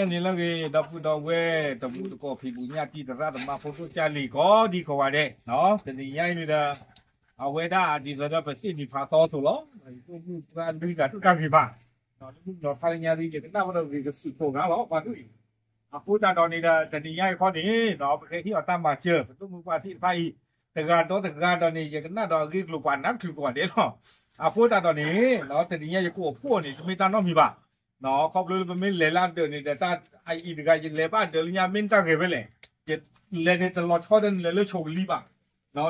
န့ၣ်လၢအဂ့ၤ ဒီပုၢ်ဒီဝဲၢ် တံၤသကိးဖံးဘူးညၣ်တံၢ်သရၣ်သမါဖိဒိၣ်ကၢ်လံၤ ကိးဒံကိးဂၤဒဲး, တနံၤညါအံၤန့ၣ်ဒီး အဝဲဒၣ်ဒ်သိးဒီးပသ့ၣ်နီၣ်ဖးသီအသိးလီၤ. ယဒိၣ်မုၣ်ပှၢ်လွံၢ်ဂၤတၢ်ဂ့ၤဘၣ်, လၢမုၢ်ကနီၤခါလၢညါဒ် ယကနၣ်ဝဲဒီးဂ့ၤကစူးကိးဂၤလီၤ ပှၤဒ်အံၤ. အဃိသတးဒီးန့ၣ်ဒီး တနံၤညါအံၤခီန့ၣ် ပကဟ့ၣ်အီၤတၢ်မၤစၢၤ ပဒိၣ်မုၣ်ပှၢ်သ့ၣ်တဖၣ်အံၤ တဂၤဒီးတဂၤဒီးန့ၣ် ယကနၣ်ဒီးအဂ့ၢ်ကျိၤပှၤနးတချုးကိးဂၤဒဲးလီၤ. အဃိသတးဒီးန့ၣ် တနံၤညါယကိးအဖှိၣ်န့ၣ် တမ့ၢ်တၢ်နီတမံၤဘၣ်. ခီဖျိလၢပမ့ၢ်လဲၤလၢအဒၢးန့ၣ်ဒီး တၢ်အအံၤတဂၤ ယလဲၤဘၣ်အဒၢးလၢညါ မ့ၢ်တၢ်ဂ့ၤဝဲလဲၣ်, ယလဲၤန့ၣ်တလီၤဆီဒီးနလဲၤလၢဆိးကလံၤဘၣ်,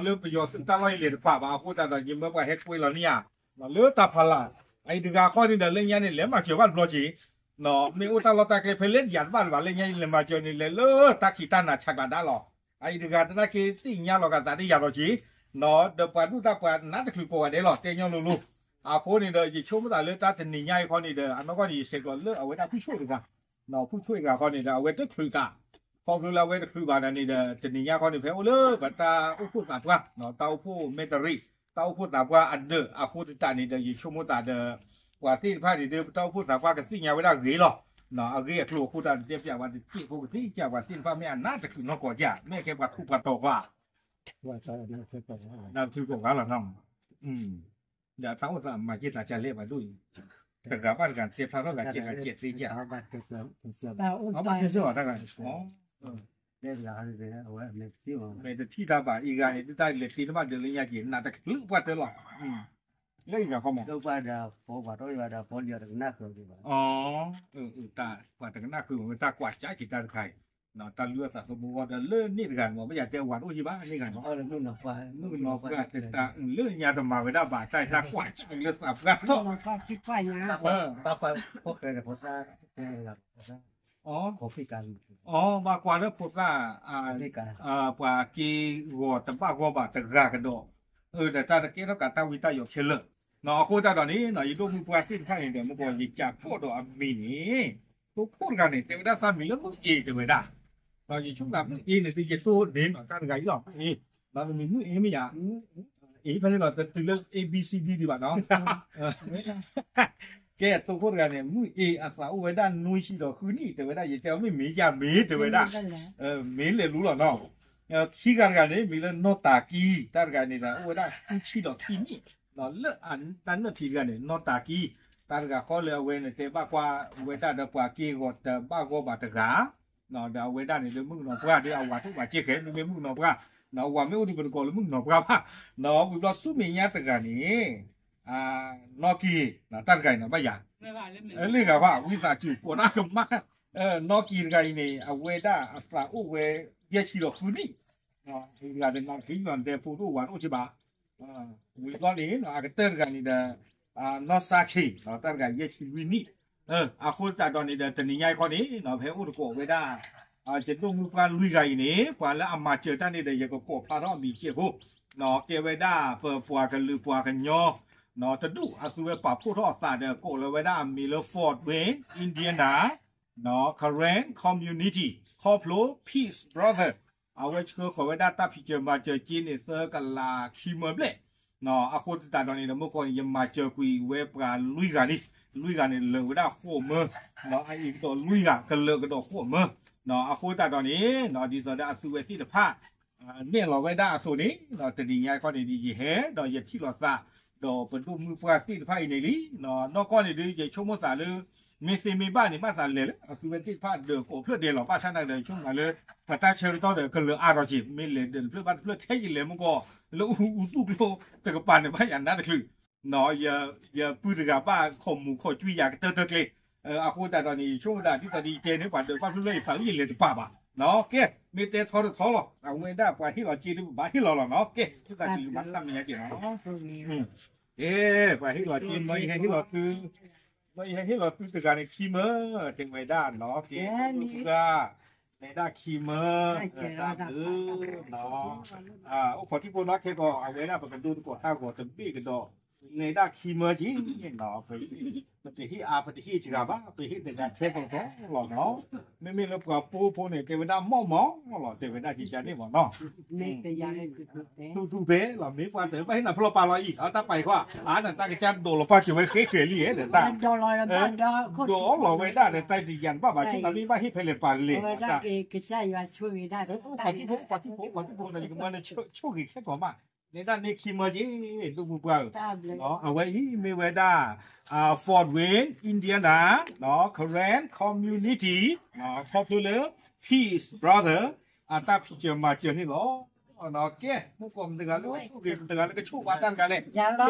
လၢပယီၤသုးတၢ်လီၢ်ယလဲၤတပာ်ဘၣ်. အဃိသတးဒီး ယမၢပှၤဟဲကွဲလီၤန့ၢ်ဧါ လၢတၢ်ဖးလၢ်, အအံၤတဂၤခီန့ၣ်ဒီး လၢညါန့ၣ် လဲၤမၤစၢၤဘၣ်တဘျီက့ၤ, မ့ၢ်အိၣ်တၢ်လီၢ်တၢ်ကျဲဖဲလဲၣ်ယၤတဘၣ်လၢၤဘၣ် လၢညါယလဲၤမၤစၢၤန့ၣ် လဲၤလၢတၢ်ခံးတၢ်နၤဆးကျးဒါလီၤ. အအံၤတဂၤတနာ်က့ၤသ့ၣ်ညါလီၤဂာ်သးဒ်ယၤလီၤက့ၤ, ဒီးပှၤဒိၣ်တၢ်ပှၤနးတချုးကိးဂၤဒဲးလီၤ တဲညီလိၤလိၤ. အဃိန့ၣ်ဒီး ယဆိကမိၣ်သးလၢတၢ်တနံၤညါအံၤခီန့ၣ်ဒီး အနီၢ်ကီၢ်န့ၣ် ယဆဲးကျိးလၢအဝဲဒၣ်ဖုၣ်ဆိၣ်တဂၤ, ဖုၣ်ဆိၣ်တဂၤခီန့ၣ်ဒီး အဝဲတချုးတၢ်, ခီဖျိလၢအဝဲတချုးဘၣ်ဒီးန့ၣ်ဒီး တနံၤညါခီန့ၣ် ဖဲအိၣ်လၢပတၢ်အိၣ်ဖှိၣ်သးပှၢ်, တၢ်အိၣ်ဖှိၣ်မဲာ်တရံး, တၢ်အိၣ်ဖှိၣ်သးပှၢ်အဒၢးအဃိသတးန့ၣ်ဒီး ယဆိကမိၣ်သးဒီး ပှၤသ့ၣ်တဖၣ်န့ၣ်ဒီး ပတၢ်အိၣ်ဖှိၣ်သးပှၢ်ကသ့ၣ်ညါဝဲဒၣ်ဂ့ၤလီၤ. အဂ့ၢ်အကျိၤအဃိသတးန့ၣ် တဲပျးပှၤတစဲးဖိကသ့ၣ်ညါပှၤသ့ၣ်တဖၣ် မ့ၢ်အနးတချုးနီၢ်ကီၢ်ကၢ် မ့ၢ်ကဲပှၤထူးပှၤတီၤပှၤ နးတချုးကိးဂၤလီၤနီၤ. ဒီးတၢ်အိၣ်သးမၤက့ၤသးကလဲၣ်ဘၣ်ဒိၣ်အံၤ, တဂၤဘၣ်တဂၤတဲဖျါထီၣ်ဂၤစဲးဂၤစဲးသ့ကၢ်, အဘၣ်ခဲစၢၣ်အီၤတၢ်ဂၤန့ၣ် မ့ၢ်တထံၣ်တၢ်ဘၣ်အံၤဂၤန့ၣ် တၢ်လဲၤသ့တဘၣ်ဒၢးလၢညါက့ၤ နးတချုးပှၢ်တၢၢ်လီၤ. လၢအံၤဂၤခီမး ပှၤတကနၣ်ဃုာ်ဝဲ တၢ်ကွၢ်ကၢက့ၤတၢ်တခါအံၤ, တၢ်လုၢ်အသးသမူဂီၢ်ဒီးလၢန့ၣ်တဂၤန့ၣ် မ့ၢ်ယတဲဝၤတအိၣ်ယံၤဘၣ်န့ၣ်ဂၤန့ၣ်, မုၣ်ကနီၤပှၢ်တတး လၢညါတမၤဝဲဒၣ်ဘၣ် တၢ်တၢ်ကွၢ်ကၢလၢသးပှၢ်ထီၣ် အဘၣ်ကွၢ်လၢဖိသၣ် ပှၤက့ၤဂီၤတဘၣ်ဂီၢ်ဘၣ်တဂၤကဒီး, ဒီးတၢ်တကဲထီၣ်ကးတၢ်ဝံတၢ်ယိးခဲလၢာ်, အဃိသတးဒီးန့ၣ် ယဒိၣ်မုၢ်ပှၢ်သ့ၣ်တဖၣ်န့ၣ်ဒီး မ့ၢ်ကီးယကးဖှိၣ်ဒီးအမံၤန့ၣ်, သိခိၣ်တဂၤန့ၣ် တဲဝဲဒၣ်သးမံၤလၢမုၢ်အ့ၤတဲဝဲဒၣ်, ဒီးယဆိကမိၣ်မုၢ်အ့ၤန့ၣ် သုယတိၢ်န့ၢ်နီၤတၢ်တဂၤအံၤလီၤ, မုၢ်အ့ၤ, ဒီးမံၤမုၢ်အ့ၤမ့ၢ်ယၤ, အ့ၤဖဲန့ၣ်လီၤ တတုၤလၢ A B C D ဒံးဘၣ်နီၤ ကဲသိခိၣ်တဂၤန့ၣ် မုၢ်အ့ၤအသးအိၣ်ဝဲဒၣ် နွံဆံဒီးဃုနံၣ် တဲဝဲဒၣ် ယတဲအီၤမ့ၢ်မ့ၢ်ယၤမ့ၢ်တဲဝဲဒၣ်, မ့ၢ်လဲၤလူလီၤနီၤ, ခံဂၤတဂၤန့ၣ် မံၤလၢနီၢ်တၤကံ, တၢ်တဂၤန့ၣ်ဒီး အိၣ်ဝဲဒၣ်ဃုဆံဒီးခံနံၣ်, လၢအတၢ်နၢၣ်ထံးတဂၤန့ၣ် နီၢ်တၤကံ, တၢ်တဂၤဃီလၢအဝဲန့ၣ် တဲဘၣ်ကွၢ်ဝဲဒၣ်ဒီးပှၤက့ၤဂီၤတဘၣ်ဂီၢ်ဘၣ်တဂၤ ဒီးအဝဲဒၣ်န့ၣ်လၢမုၣ်ကနီၤပှၢ်ဒီးအဝၤတအိၣ်ဘၣ်ကဲခဲ မ့မ့ၢ်မုၣ်ကနီၤပှၢ်, အဝၤမ့ၢ်အိၣ်ဒီးပတကိးလၢမုၣ်ကနီၤပှၢ်ဘၣ်, ဝံၤဘျီဆူမဲာ်ညါတဂၤန့ၣ် နီၢ်ကံ, တၢ်တဂၤအံၤနီၤဘၣ်ယၤ, လၢဂၤဘၣ် ဝံသးစူၤကိးတၢ်ကမၣ်, နီၢ်ကံတဂၤအံၤန့ၣ် အဝဲဒၣ်အသးအိၣ်ဝဲ ယဲၢ်ဆံဒီးဃုနံၣ်, တဂၤန့ၣ် နီၢ်ကံ နီၢ်ဒဲဖိဒိၣ်ဝၤတအိၣ်က့ဘၣ်, ဝံၤဘျီန့ၣ် အကတၢၢ်တဂၤန့ၣ်ဒီး နီၢ်စါခ့ၣ် တၢ်တဂၤယဲၢ်ဆံလွံၢ်နံၣ်, အဃိသတးဒီးန့ၣ်ဒီး တနံၤညါအံၤခီန့ၣ် ဖဲအိၣ်တကိးဝဲဒၣ် ယဒိၣ်မုၢ်ပှၢ်လွံၢ်ဂၤအံၤန့ၣ် ပှၤလၢအမၤစၢၤတၢ်န့ၣ်ဒီး ယကကိးဖျါထီၣ်အမံၤစဲးဖိ, ကဲဝဲဒၣ်ပပှၤကလုာ်ပှၤကညီ တဒူၣ်အသုဝဲပာ်ဖှိၣ်ထီၣ်အသးဒီး ကိးလီၤဝဲဒၣ်အမံၤလၢ Fort Wayne Indiana, Karen Community ခီဖျိ Peace Brother အဝဲဆှၢဃီၤဝဲဒၣ်တၢ်ဖံးစၢၤမၤစၢၤက့န့ၣ် သၢကလးခံမၢဘျဲၣ်, အဃိသတးဒီးန့ၣ်ဒီး မ့ၢ်ကီးန့ၣ် ယမၤစၢၤကွံာ်ဝဲပှၤလွံၢ်ဂၤလံ, လွံၢ်ဂၤန့ၣ် လၢာ်ဝဲဒၣ်ဃိးမၢ, အအံၤကဒီးလွံၢ်ဂၤ ကလၢာ်ကဒီးဃိးမၢ, အဃိသတးဒီးန့ၣ် ဒ်သိးဒီးအသုဝဲသ့ၣ်တဖၣ် နဲၣ်လီၤဝဲဒၣ်အသိးန့ၣ် တနံၤညါခီန့ၣ် ယဟဲဒီးယထံၣ်လိာ်သး ဒီးပဒိၣ်မုၢ်ပှၢ်သ့ၣ်တဖၣ်အံၤန့ၣ်လံ, နီၢ်ကီၢ်န့ၣ်ဒုး ယဆိကမိၣ်သးလၢ မ့ၢ်သ့မ့ၢ်ဘၣ်န့ၣ် ဘၣ်သးလဲၤလၢအသုဝဲသ့ၣ်တဖၣ်ဒၢးကိးဖျၢၣ်ဒဲးလီၤ, ဘၣ်ဆၣ်သနာ်က့ဒီး ယဆိကမိၣ်သးလၢ ပတၢ်ဆၢကတီၢ်ဒီးကလၢာ်အါထီၣ်က့ၤ, မ့ၢ်လဲၤဒၢးတဖျၢၣ်ဘၣ်တဖျၢၣ် ထဲယလဲၤမ့ၢ်ကီး လၢအူသူၣ်ကျိတကပၤန့ၣ် ဘၣ်ယၤနးတချုး ယပုၢ်တဂၤဘၣ်ခိးမူးခိးကွံာ်ယၤကတၢၢ်တၢၢ်ကျဲ, အဃိသတးဒီးန့ၣ် ယဆိကမိၣ်သးဒ်သိးဒီးယတဲန့ၣ် ပှၤဒၢးဘၣ်ဖျၢၣ်ဖျၢၣ်ယသးဝံၣ်ယလဲၤတပာ်ဘၣ်, ကဲ မ့ၢ်တဲထီတထီလီၤ, အဝဲဒၣ်ပှၤဟ့ၣ်လီၤစ့ဒုးဘၣ်ဟ့ၣ်လီၤလီၤနီၤ, ကဲ သုသးကံၢ်မၤတၢ်မဲာ်ညါက့ၤနီၤ, ကဲ ပှၤဟ့ၣ်လီၤစ့ မ့ၢ်ယဟဲဟ့ၣ်လီၤသု, မ့ၢ်ယဟဲဟ့ၣ်လီၤသုတဂၤန့ၣ်ခံမၢ, တဲဝဲဒၣ်နီၤ ကဲ တဂၤ တဲဒၣ်ခံမၢ, တၢ်ဘျုးနီၤ, အိၣ်ခိးထံဖိနီၤ ခဲကီး အဝဲဒၣ်ပကဒိသကိးတၢ်ဂီၤတဘ့ၣ်ကဒီး န့ၣ်ဒၣ်ခံမၢက့ၤ, ပတဟ့ၣ်အါ ပတဟ့ၣ်စှၤဘၣ်, ပဟ့ၣ်တဂၤထဲသိးသိးလီၤနီၤ. မ့မ့ၢ်လၢပှၤပိာ်ဖိန့ၣ် တဲဝဲဒၣ်မီၢ်မီၢ်လီၤ, တဲဝဲဒၣ်ကကန့ၣ်မီၢ်နီၤ. တူၢ်တူၢ်ဖဲလီၤ မ့ၢ်ပှၤတဘၣ်ဟ့ၣ်နၤဖျီပာ်လီၤအံၤ အတၢ်ပာ်အံၤခွါ, အါနတၢ်ကစၢ်ဒိးလီၤပာ်စၢၤဝဲဃဲဃဲလံဧါ နတၢ် ဒိးအီၣ်လီၤဝဲဒၣ်ဒီး တၢ်တယၤနဘၣ်ဘၣ် ဆ့ၣ်နီၤမ့ၢ်ဘၣ်ဟ့ၣ်ဖဲလဲၣ်ပာ်လဲၣ်, ကစၢ်ယွၤဆိၣ်ဂ့ၤဒၣ် ပှၤထံဖိ ပှၤထံဖိ ပှၤထံဖိန့ၣ် ယကမၢနဆိၣ်ဂ့ၤခဲကိာ်မး, န့ၣ်ဒၣ်န့ၣ်ခံမၢက့ၤ ဒိၣ်မူပှၢ်ဧၢ, အဝဲအံၤမ့ၢ်ဝဲဒၣ် Fort Wayne Indiana Karen Community ခီဖျိလၢ Peace Brother အတၢ်ဖံးစၢၤမၤစၢၤန့ၣ်လီၤ. ကဲ မုၣ်ကီၢ်မတဂၤလၢဆိၣ်ဂ့ၤ မတဂၤလၢကဆိၣ်ဘၣ်တၢ်တဂၤလဲၣ်,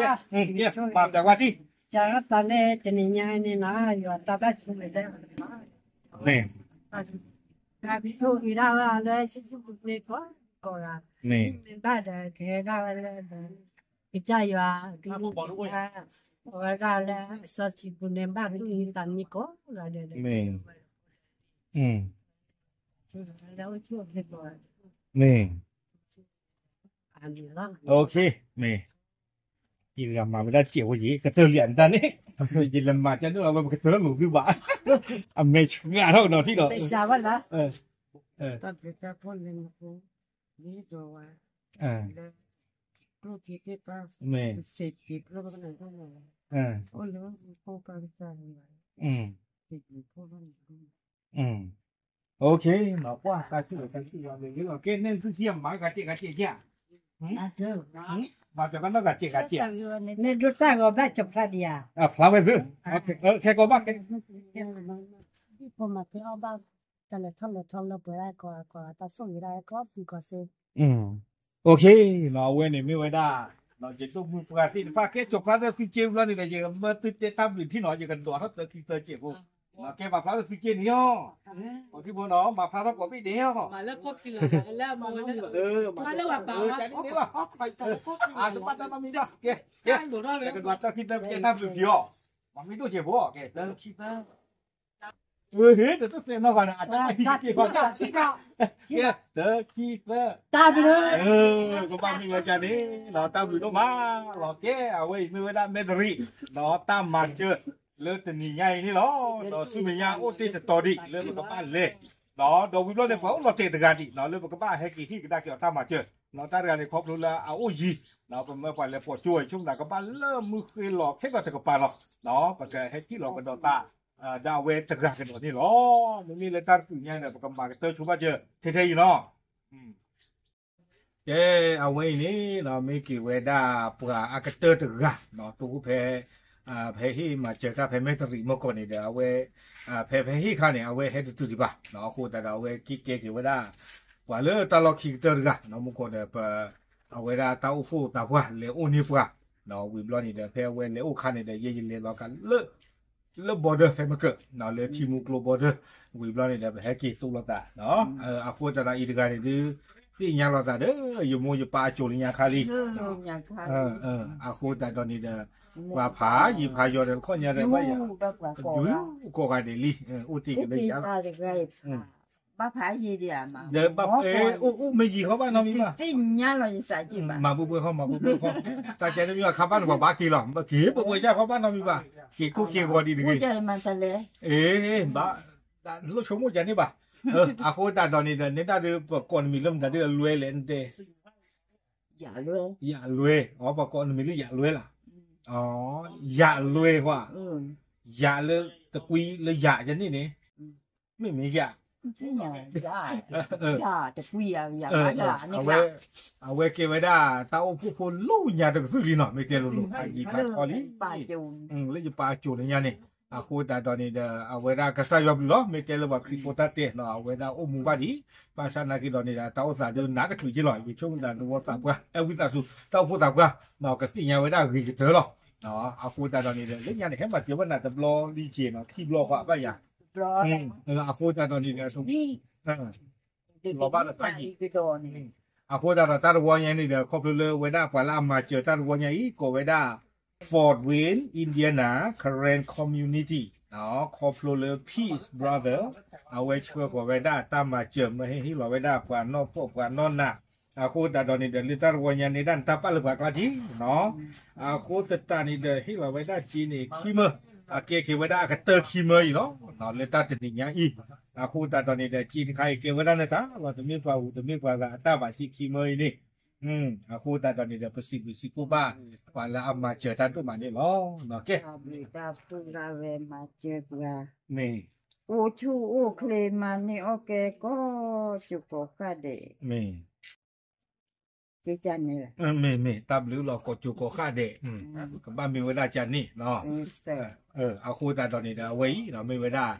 ကဲ မၤပျးကွၢ်ထံၣ် ယၤလီၤတၢ်လၢတနံၤညါန့ၣ်လီၤ ယွၤတၢ်ဘၣ်ဆိၣ်ဂ့ၤဒၣ်ဝဲလီၤ, တၢ်ဆိၣ်ဂ့ၤဒၣ်ဝဲလၢဆူၣ်ဆူၣ်ပှ့ၤပှ့ၤကိးဂၤ, မ့ၢ်ဘၣ်ဒီးကဟဲဒၣ်ဝဲလၢ ကစၢ်ယွၤ အဝဲဒၣ်လၢအစီဆှံပူၤန့ၣ် ဘၣ်ကလုၢ်သးနံၤကိးဂၤဒဲး, မ့ၢ် မ့ၢ် မ့ၢ် ယတဂၤမၤဝဲဒၣ်စဲးဖိယံၤ ကတၢၢ်လံနတၢ်န့ၣ်, ယလဲၤမၤကၢ်ဒိၣ်လီၤဝဲ ပကတၢၢ်လိာ်သုဘၣ်, အမဲာ်ဆှးထီၣ်ကဒီးထံၣ်ဒီး, တၢ်ဘျုးတၢ်ဖှိၣ်လၢနဖိ ဒ်သိးဝဲ လၢ ကျိၣ်က့ၤသ့ၣ်တဖၣ် မ့ၢ် စ့းက့ၤကျိၣ်ကနၣ်ဒိၣ်မး အိၣ်လၢမူခိၣ်ပၢ်ကစၢ်ယွၤ စ့းက့ၤကျိၣ်ကနၣ်ဒိၣ်မး OK နီၤ ပှၢ်တၢ်ထံၣ်လီၤတၢ်ထံၣ်လီၤလၢလီၤ ကဲန့ၣ်သုထံၣ်မၤဂၤစဲးဂၤစဲးဧါ, မၤစၢၤဘၣ်နီၢ်ဂၤစဲးဂၤစဲး, မ့ၢ်ဒိၣ်တၢ်ဂီၤဘၣ်ကဖျါဒံးဧါ, ဖျါဝဲသု, ခဲကိးဘၣ်ခဲ ဖိမၤကဲအီၣ်ဘၣ် တၢ်လဲၤထီၣ်လဲၤထီလၢပှဲၤဒၣ်ကီးကီး တၢ်ဆိၣ်ဂ့ၤဒၣ်ကီးဖုကီးစ့, OK နီၤ အဝဲန့ၣ်မ့ၢ်ဝဲဒၣ် ယဒိၣ်မုၢ်ပှၢ်သ့ၣ်တဖၣ် ကဲကၠီၤဖျါလၢသုက့ဘျီန့ၣ်ဒီး ယကမၢသုတဲတၢ်ဘျုးထံၣ်နီၤ ယကဒိးထီၣ်သၢခံသၢစဲးဖိ, ကဲမၤဖျါလၢသုက့န့ၣ်ယီၤ, ပှၤထံဖိနီၤ မၤဖျါထီၣ်ကိးဘ့ၣ်န့ၣ်ယီၤ, မၤလၢကီၢ်ချံလီၤ လၢမၤလၢဝဲပာ် အတဘၣ်တၢ်နီတမံၤဘၣ် ကဲ ကဲ ကဒိးတၢ်ခံသၢကဲတၢ်ဘျုးထံၣ်အီၤ, ပှၤမ့ၢ်ဒိၣ်စဲးဖိ ကဲတၢ်ခံသၢ အဟ့ၣ် တသ့ၣ်နီၣ်ဘၣ်န့ၣ် အတၢ်ဘၣ်ဟံးက့ၤက့ၤဘၣ်, ကဲ တခံသၢ တၢ်ဘျုး, ကဘၣ်မ့ၢ်ဝဲဒ်န့ၣ် တၢ်ဘျုးဒိၣ်မးလီၤ. ကဲ အဝဲအံၤမ့ၢ်ဝဲဒၣ်မဲၣ်တရံး ဒီးတၢ်မၤစၢၤလၢတနံၤညါအံၤန့ၣ်လီၤ. ဒီးဆူမဲာ်ညါအိၣ်တ့ၢ်တတီၤဒံးလၢပကဘၣ်လဲၤ ဒီးဝံၤဘျီန့ၣ် ပှၤအိၣ်လီၤတဲာ်တဂၤဒံး လၢပကဘၣ်ဟဲက့ၤဟ့ၣ်ကဒါက့ၤအီၤတၢ်မၤစၢၤ, တၢ်တဂၤန့ၣ် ခီဖျိလၢအအိၣ်ယံၤ ပမၢပှၤလဲၤပိာ်ကၠိအံၤ ဆိကမိၣ်သးကဘၣ်လၢမုၢ်ဃ့လီၤခဲကီးတကပၤလီၤ. ပကဟဲထံၣ်လီၤကဒီးသး ဒၣ်ဝဲတဂၤကဒီးန့ၣ်လီၤ. မ့မ့ၢ်လၢတၢ်တဖုညါန့ၣ် ပကမၤကတၢၢ်ဆိဘၣ်စၢၤထဲထဲအံၤလီၤ. ကဲ အဝဲအံၤန့ၣ် မ့ၢ်က့ၤဝဲဒၣ်ပှၤအကတၢၢ်တဂၤ တအိၣ်ဖဲ ဖဲဟ့ၣ်မၤစၢၤတၢ်ဖဲမဲၣ်တရံးမီၢ်ကီၢ်န့ၣ်ဒီး အဝဲ ဖဲဖဲဟ့ၣ်ခါန့ၣ် အဝဲဟဲတတုၤဒံးဘၣ် အဃိသတးဒီး အဝဲက့ၤကဲက့ၤဝဲဒၣ် ပှၤလၢတၢ်လီၢ်ခံကတၢၢ်တဂၤ မီၢ်ကီၢ်ဒီး ပ အဝဲဒၣ်တၢ်အိၣ်ဖှိၣ်သးပှၢ် လဲၤအိၣ်န့ၢ်ပှၤ ဝံၤဘျီန့ၣ်ဒီး ဖဲအဝဲလဲၤအိၣ်ခါန့ၣ်ဒီး ယဲယလဲၤလီၤကးလၢ လၢ border ဖဲမကၢၢ် လၢထံမူကျိ border ဝံၤဘျီန့ၣ်ဒီး ပဟဲက့ၤတူၢ်လိာ်သး အဃိသတးဒီးအံၤတဂၤန့ၣ်ဒုး သ့ၣ်ညါလိာ်သးဒီး ယမိၢ်ယပၢ်အစိၤလၢညါခါလံ အဃိသတးဒီးန့ၣ်ဒီး ပှၤဖးယံၤဖးယီၤဒီး တခီညါဒီး ဘၣ်ယၤ ယကိးဂၤဒဲးလံ အိၣ်တ့ၢ်က့ၤလၢယၤ ဘၣ်ဖးယံၤဒံးဧါ ဒီးဘၣ် အိၣ်မ့ၢ်ယံၤဃီဘၣ်နီတမံၤဘၣ် သ့ၣ်ညါလီၤယသးက့ၤဘၣ် မၤပှဲၤပှဲၤဃီ မၤပှဲၤပှဲၤဃီ တၢ်ကဲတမံၤဘၣ် ခါဘၣ်နပှၤဘၣ်က့ၤလီၤ က့ၤပှဲၤပှဲၤယၢ်ဃီဘၣ်နီတမံၤဘၣ် က့ၤကိၢ်က့ၤဂီၤဒံးတဂ့ၤ ဘၣ် လိၣ်ဆိကမိၣ်ကန့ၣ်ဘၣ် အဃိသတးဒီးန့ၣ်ဒီး နဲဒၣ်ဒီး ပကိးနမံၤလၢမတၤဒ်အလွဲလဲၣ်နတဲ ယၣ်လွဲ ယၣ်လွဲ အပကိးနမံၤလၢယၣ်လွဲလီၤ ယၣ်လွဲဃီ ယၣ်လၢတကွံလၢယၣ်ယန့ၣ်န့ၣ် မ့မ့ၢ်ယၣ် အဝဲ အဝဲကဲဝဲဒၣ် တၢ်အိၣ်ဖှိၣ်ဖိလၢညါတကသုၣ်လံနီၤ မ့ၢ်တဲလိၤလိၤ ဖးယံၤဖးယီၤလံ လၢယပၢ်အစိၤလၢညါန့ၣ် အဃိသတးဒီးန့ၣ်ဒီး အဝဲဒၣ်ကစၢ်ယွၤဘျုးလီၤ မ့ၢ်တဲလၢပှၤခရံာ်ဖိတၢ်တဲနီၤ အဝဲဒၣ်အိၣ်မူဘၣ်ဒံး ဘၣ်ဆၣ်နာ်က့ဒီးန့ၣ်ဒီး တၢ်အိၣ်သးဒုးနးတချုးက့လီၤ ယဆိကမိၣ်သးသဝီသးပှၢ် အဲၣ်ဝံသးစူၤ တၢ်အိၣ်ဖှိၣ်သးပှၢ် ကသ့ၣ်ညါဝဲဒၣ်ဂ့ၤကတၢၢ်လီၤ အဃိသတးဒီးန့ၣ်ဒီး လၢညါန့ၣ် ဟဲမၤစၢၤဝဲနၤတဘျီလံက့ၤနီၤ ခံဘျီဃီဘၣ်ယၤ အဃိသတးဒီးန့ၣ်ဒီး လီၤဘၣ်လၢဖးယံၤ အဃိသတးဒီးတၢ်တဝီညါန့ၣ်ဒီး ခီဖျိလၢဝဲဒၣ်ပှၤလၢအမၤစၢၤတၢ်တဝီညါအံၤ ကိးဝဲဒၣ် Fort Wayne Indiana Karen Community ခီဖျိလၢ Peace Brother အဝဲဆှၢဃီၤဝဲဒၣ်တၢ်မၤစၢၤ မၢဟ့ၣ်ဟ့ၣ်လီၤဝဲဒၣ်ပှၤနီၢ်ဖှီၣ်ပှၤနီၢ်နး အဃိသတးဒီးန့ၣ်ဒီး လၢတၢ်တဝီညါန့ၣ်ဒၣ် နတၢ်ပာ်လၢပှၤကျါက့ၤနီၤ. အဃိသတးန့ၣ်ဒီး ဟ့ၣ်လီၤဝဲဒၣ်က့ၤန့ၣ် ခံမၢ, အကဲက့ၤဝဲဒၣ်အကတၢၢ်ခံမၢအံၤလီၤ. လၢတၢ်တနံၤညါအံၤ, အဃိသတးဒီးန့ၣ်ဒီး က့ၤတခါအံၤကဲဝဲဒၣ်နတၢ်လီၤ. တမ့ၢ်ပှၤဧိၤ တမ့ၢ်ပှၤဂၤအတၢ်ဘၣ် ဆံခံမၢအံၤန့ၣ်. အဃိသတးဒီးန့ၣ်ဒီး ပစံးဘျုးစံးဖှိၣ်ဘၣ် ပှၤလၢအမၤစၢၤတၢ်ဒိၣ်မးန့ၣ်လီၤ. ကဲ, မ့ၢ် အိၣ်ဆူၣ်အိၣ်ချ့ မၤန့ၢ်အီၣ်ကဲ ကိးစိၤကိးဃၣ်ဒဲး, မ့ၢ် မ့ၢ် တၢ်ဘျုးလီၤ ကိးစိၤကိးဃၣ်ဒဲး, ကဘၣ်မ့ၢ်ဝဲဒၣ်ကန့ၣ်, အဃိသတးဒီးန့ၣ်ဒီး အဝဲအံၤ မ့ၢ်ဝဲဒၣ်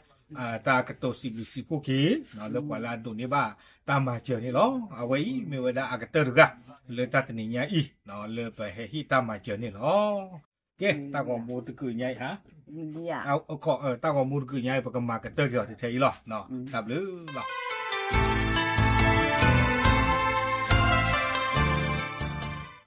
တၢ်ကတိၤစံးဘျုးစံးဖှိၣ်က့ၤ လၢပှၤလၢအဒိးန့ၢ်ဘၣ်တၢ်မၤစၢၤန့ၣ်လီၤ. အဝဲအံၤ မ့ၢ်ဝဲဒၣ်အကတၢၢ်တဂၤ လၢတၢ်တနံၤညါအံၤ လၢပဟဲဟ့ၣ်တၢ်မၤစၢၤန့ၣ်လီၤ. ကဲ, တၢ်ဂီၤမူတကုာ်ညါအံၤ, တၢ်ဂီၤမူတကုာ်ညါအံၤ ပကမၤကတၢၢ်က့ၤအီၤထဲအံၤလီၤ. တၢ်ဘျုးလီၤ.